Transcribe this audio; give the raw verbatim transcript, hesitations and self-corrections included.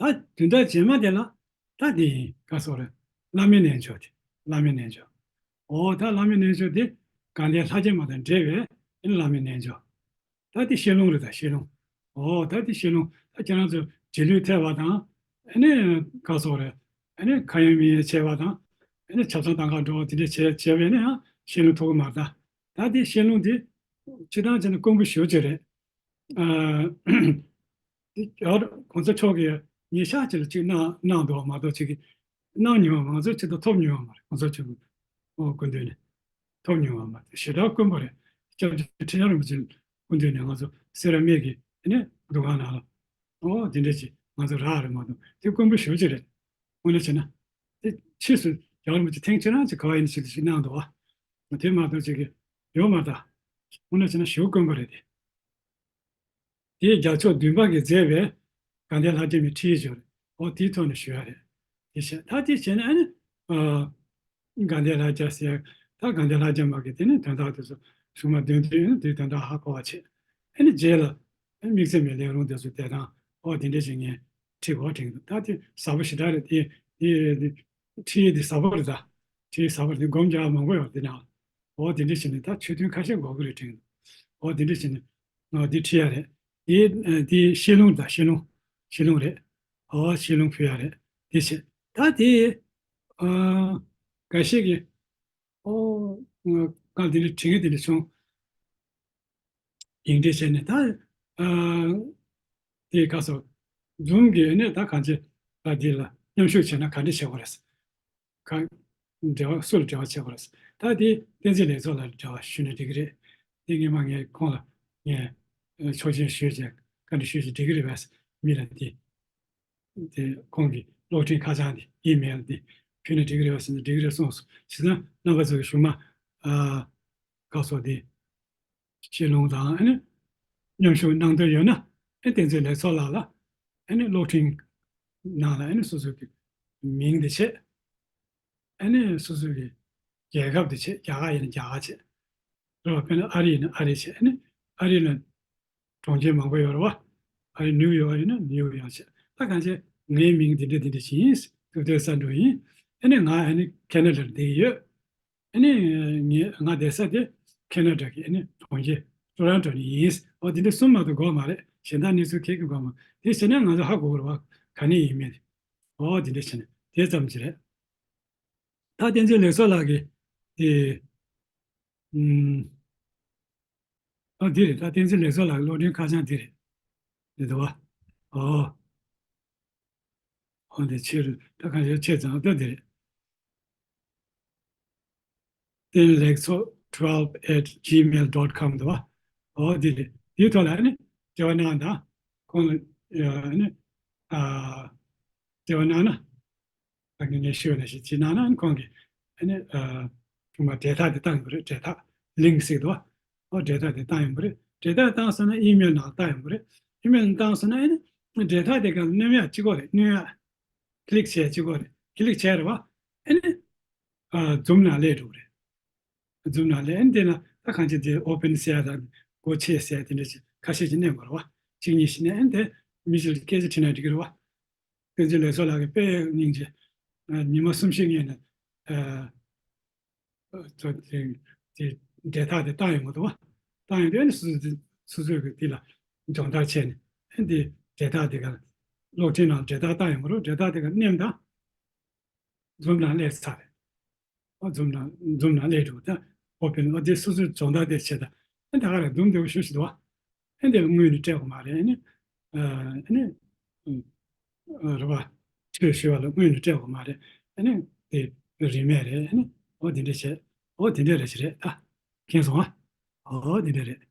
ད་དོན་དག་རྗེས་མ་དེ་ལ་ད་དེ་ཡིན་ག་སོགས་རེད། བླ་མའི་རྣལ་འབྱོར་དེ། བླ་མའི་རྣལ་འབྱོར། འོ་ད་བླ་མའི་རྣལ་འབྱོར་དེ་དགའ་ལྡན་ལྷ་བརྒྱ་མ་དང་འབྲེལ་བའི་ཨེ་ནི་བླ་མའི་རྣལ་འབྱོར། ད་དེ་ཤེས་ལུང་རེད། ད་ཤེས་ལུང་། འོ་ད་དེ་ཤེས་ལུང་། ད་ཁྱེད་རང་ཚོ་རྗེས་ལུས་ཐེབས་པ་དང་། ཨེ་ནི་ག་སོགས་རེད། ཨེ་ནི་ཁ་ཡོན་མིག་ཡོན་བྱས་པ་དང་། ཨེ་ནི་ཆབ་གསང་དང་ག་འགྲོ་དེ་འདྲ་བྱས་བྱས་པས་ནི་ཡང་ཤེས་ལུང་ཐོབ་ཀྱི་མ་རེད། ད་ད་དེ་ཤེས་ལུང་དེ་སྤྱིར་བཏང་བྱས་ན་དཀོན་པོ་ཞེ་པོ་ཅིག་རེད། ཨ། དེ་ཡར་གོང་ས་མཆོག་གིས་ཉིན་ཞག་གཅིག་ལ་གཅིག་གནང་གནང་འདུག་བ་མ་གཏོགས་ཅིག་གིས་གནང་མྱོང་བ་མང་ཚོགས་ཅིག་ཏུ་ཐོབ་མྱོང་བ་མ་རེད། གོང་ས་མཆོག་གི་སྐུ་མདུན་ནས་ཐོབ་མྱོང་བ་མ་རེད། ཞེ་དྲག་དཀོན་པོ་རེད། སྐྱབས་རྗེ་ཁྲི་བྱང་རིན་པོ་ཆེ་སྐུ་མདུན་ནས་ང་ཚོ་སེ་ར་སྨད་ཀྱི་ནས་འདུ་ཁང་ནང་ལ་ཨོ་དེ་འདྲ་ཅིག་ང་ཚོ་རག་རེད་མ་གཏོགས་དེ་དཀོན་པོ་ཞེ་པོ་ཅིག་རེད། དངོས་གནས་བྱས་ན་དེ་ཕྱིས་སུ་རྒྱལ་བ་རིན་པོ་ཆེ་ཐེངས་ཁྱེད་རང་ཅིག་ག་བ་ཡིན་ཞིག་ཞིག་གནང་འདུག་བ། དེ་མ་གཏོགས་ཅིག་གི་ཡོད་མ་རེད། ད་དངོས་གནས་བྱས་ན་ཞེ་པོ་དཀོན་པོ་རེད་དེ། དེའི་རྒྱལ་མཆོག་བདུན་པ་གིས་མཛད་པའི་དགའ་ལྡན་ལྷ་བརྒྱ་མའི་ཁྲིད་ཡིག་ཅིག་ཡོད་རེད། འོ་དེའི་ཐོག་ནས་ཞུ་ཡ་རེད། དེ་བྱས་ད་དེ་བྱས་ནས་ཨ་ནི་ཨ། དགའ་ལྡན་ལྷ་བརྒྱ་ཟེར། ད་དགའ་ལྡན་ལྷ་བརྒྱ་མ་གི་དེ་ནི་དོན་དག་དེ་ཚོ་གཞུག་མ་འདོན་དུས་ཨ་ནི་དེའི་དོན་དག་ཧ་གོ་བ་བྱས། ཨ་ནི་རྗེས་ལ་ཨ་ནི་དམིགས་བརྩེ་མའི་ལས་རུང་དེ་ཚོ་བསྡད་སྟངས་འོ་དེ་འདྲ་ཞིག་ངས་ཁྲིད་དགོས་དྲན་གྱི་འདུག་ད་དེ་ཟབ་པོ་ཞེ་དྲག་རེད། དེ་དེ་དེ་ཁྲིད་ཡིག་དེ་ཟབ་པོ་རེད། ད་ཁྲིད་ཡིག་ཟབ་པོ་རེད། དེ་སྒོམ་རྒྱག་མང་པོ་ཡོད་རེད་དེ་ནང་ལ། འོ་དེ་འདྲ་བྱས་ནས་ད་ཆོས་ཐུན་ཁ་ཤས་འགོར་གི་རེད་དྲན་གྱི་འདུག་འོ་དེ་འདྲ་བྱས་ནས་ང་འདི་ཁྲིད་ཡ་རེད། དེ་ཨ་དེ་ཤེས་ལུང་དང་ཤེས་ལུང་། ཤེས་ལུང་རེད། འོ་ཤེས་ལུང་ཕུལ་ཡ་རེད། དེ་བྱས་ད་དེ་ཨ་འགའ་ཤས་ཀྱིས་ཨོ་ང་དེ་འདྲ་དྲན་གྱི་དེ་འདྲ་བྱུང་། ཡིག་འབྲེལ་བྱས་ནས་ད་ཨ་དེ་ག་སོ་འཛུམ་གྱིས་ནས་ད་གང་ཅི་ད་དེ་ལ་མཉམ་ཞུགས་བྱས་ན་ག་འདྲ་བྱེད་དགོས་རེད། ག་འབྲེལ་བ་སུ་ལ་འབྲེལ་བ་བྱེད་དགོས་རེད། ད་དེ་བསྟན་འཛིན་ལེགས་ཚོགས་ལ་འབྲེལ་བ་ཞུས་ན་འགྲིག་གི་རེད། དེ་སྔོན་མ་ངས་ཁོང་ལ་ངས་ཆོག་མཆན་ཞུས་བྱས་བཀའ་འདྲི་ཞུས་བྱས་འགྲིག་གི་རེད་པས་མི་ལ་དེ་དེ་ཁོང་གི་གློག་འཕྲིན་ཁ་བྱང་དེ་ཨི་མེལ་དེ་ཕུལ་ན་འགྲིག་གི་རེད་པས་ཟེར་ན་འགྲིག་གི་རེད་གསུངས་སོང་། བྱས་ཙང་རྣམ་པ་ཚོ་གི་གཞུག་མ་ཨ་བཀའ་ཟུར་དེ་ཤེས་ལུང་དང་ཨ་ནི་མཉམ་ཞུགས་གནང་འདོད་ཡོད་ན་ཨ་བསྟན་འཛིན་ལེགས་ཚོགས་ལགས་ལ་ཨ་ནི་གློག་འཕྲིན་ནང་ལ་ཨ་ནི་སོ་སོ་གི་མིང་དེ་བྱས། ཨ་ནི་སོ་སོ་གི་རྒྱལ་ཁབ་དེ་བྱས། རྒྱ་གར་ཡིན་ན་རྒྱ་གར་བྱས། རེད་བ། དཔེར་ན་ཨ་རི་ཡིན་ན་ཨ་རི་བྱས། ཨ་ནི་ཨ་རི་ལ་གྲོང་ཁྱེར་མང་པོ་ཡོད་རེད་བ། ཨ་རི་ནིའུ་ཡོག་ཡིན་ན་ནིའུ་ཡོག་བྱས། ད་གང་བྱས་ངའི་མིང་འདི་འདྲ་འདི་འདྲ་ཞིག་ཡིན། ཐུབ་བསྟན་བསམ་འགྲུབ་ཡིན། ཨ་ནི་ང་ཨ་ནི་ཁེ་ན་ཌར་བསྡད་ཡོད། ཨ་ནི་ངས་ང་བསྡད་ས་དེ་ཁེ་ན་ཌ་གི་ཨ་ནི་གྲོང་ཁྱེར་ཊོ་རོན་ཊོ་ནས་ཡིན། འོ་དེ་འདྲ་གསུམ་མ་གཏོགས་དགོས་མ་རེད། གཞན་དག་གནས་ཚུལ་གང་ཡང་དགོས་མ་རེད། དེ་བྱས་ན་ང་ཚོ་ཧ་གོ་གི་རེད་བ། ག་ནས་ཡིན་མིན། འོ་དེ་འདྲ་བྱས་ནས་དེ་ཙམ་ཅིག་རེད། ད་བསྟན་འཛིན་ལེགས་ཚོགས་ལགས་ཀྱི་དེ་ཨུམ། ཨ་འདི་རེད། ད་བསྟན་འཛིན་ལེགས་ཚོགས་ལགས་ཀྱི་གློག་འཕྲིན་ཁ་བྱང་འདི་རེད། རེད་དོ། ཨོ། ཨོ་འདི་ཕྱིར་ད་གང་ཡོད་ཆེ་ཙང་ད་འདི་རེད། བསྟན་ལེགས་ཚོགས་twelve at gmail dot com འདུག་བ། ཨོ་འདི་རེད། འདིའི་ཐོག་ལ་ཨ་ནི་འབྲེལ་བ་གནང་དང་། ཁོང་ལ་ཨ་ནི་ཨ་འབྲེལ་བ་གནང་ན། ད་གིན་ངས་ཞུས་པ་ནང་བཞིན་ཅིག་གནང་ན་ཁོང་གིས་ཨ་ནི་ཨ་ཐོག་མར་འབྲེལ་ཐག་དེ་བཏང་ཡོང་གི་རེད། འབྲེལ་ཐག་ལིང་ཟེར་འདུག་བ། ཨོ་འབྲེལ་ཐག་དེ་བཏང་ཡོང་གི་རེད། འབྲེལ་ཐག་བཏང་སོང་ན་ཨི་མེལ་ནང་བཏང་ཡོང་གི་རེད། ཨི་མེལ་ནང་བཏང་སོང་ན་ཨ་ནི་འབྲེལ་ཐག་དེ་ག་ལ་སྣོན་ཡག་གཅིག་པོ་རེད། སྣོན་ཡག་ཀི་ལིག་བྱས་གཅིག་པོ་རེད། ཀི་ལིག་བྱས་རེད་བ། ཨ་ནི་ཨ་འཛུམ་ནང་སླེབས་འགྲོ་གི་རེད། འཛུམ་ནང་སླེབས། ཨ་ནི་དེ་ན་ད་གང་ཅི་དེ་ཨོ་པན་ཟེར་ཡག་དང་སྒོ་ཕྱེ་ཟེར་ཡག་དེ་འདྲ་ཅིག་ཁ་ཤས་ཅིག་གནོན་དགོས་རེད་བ། གཅིག་གཉིས་ཤིག་གནོན། ཨ་ནི་དེ་མི་ཞིག་ལ་སྐད་ཆ་དྲིས་ན་འགྲིག་གི་རེད་བ། བསྟན་འཛིན་ལེགས་ཚོགས་ལགས་ཀྱིས་དཔེ་སྙིང་རྗེ། ཨ་ཉི་མ་གསུམ་བཞི་སྔོན་ནས་ཨ་ཨ་ཚོ་དེ་དེ་འབྲེལ་ཐག་དེ་བཏང་ཡོང་གི་འདུག་བ། བཏང་ཡོང་དུས་ཨ་ནི་སོ་སོ་སོ་སོ་གི་དེ་ལ་སྦྱོང་བརྡར་བྱས་ནས་ཨ་ནི་དེ་འབྲེལ་ཐག་དེ་ག་གློག་འཕྲིན་ནང་འབྲེལ་ཐག་བཏང་ཡོང་གི་རེད། འབྲེལ་ཐག་དེ་ག་མནན་དང་། འཛུམ་ནང་སླེབས་ཚར་རེད། ཨ་འཛུམ་ནང་འཛུམ་ནང་སླེབས་འགྲོ། ད་ཨོ་པན་ཨ་དེ་སོ་སོའི་སྦྱོང་བརྡར་དེ་བྱས། ད་ཨ་ད་ག་རེ་འཛུམ་བདེ་པོ་ཞེ་པོ་ཞིག་འདུག་བ། ཨ་དེ་ལ་དངུལ་ནི་སྤྲད་དགོས་མ་རེད། ཨ་ནི་ཨ་ནི་ཨ་རེད་བ། ཁྲལ་ཞུ་བ་ལ་དངུལ་ནི་སྤྲད་དགོས་མ་རེད། ཨ་ནི་དེ་རིན་མེད་རེད། ཨ་ནི་ཨོ་དེ་འདྲ་བྱས། ཨོ་དེ་འདྲ་རེད་ཅི་རེད། ད་མཁྱེན་སོང་ཨ། ཨོ་དེ་འདྲ་རེད།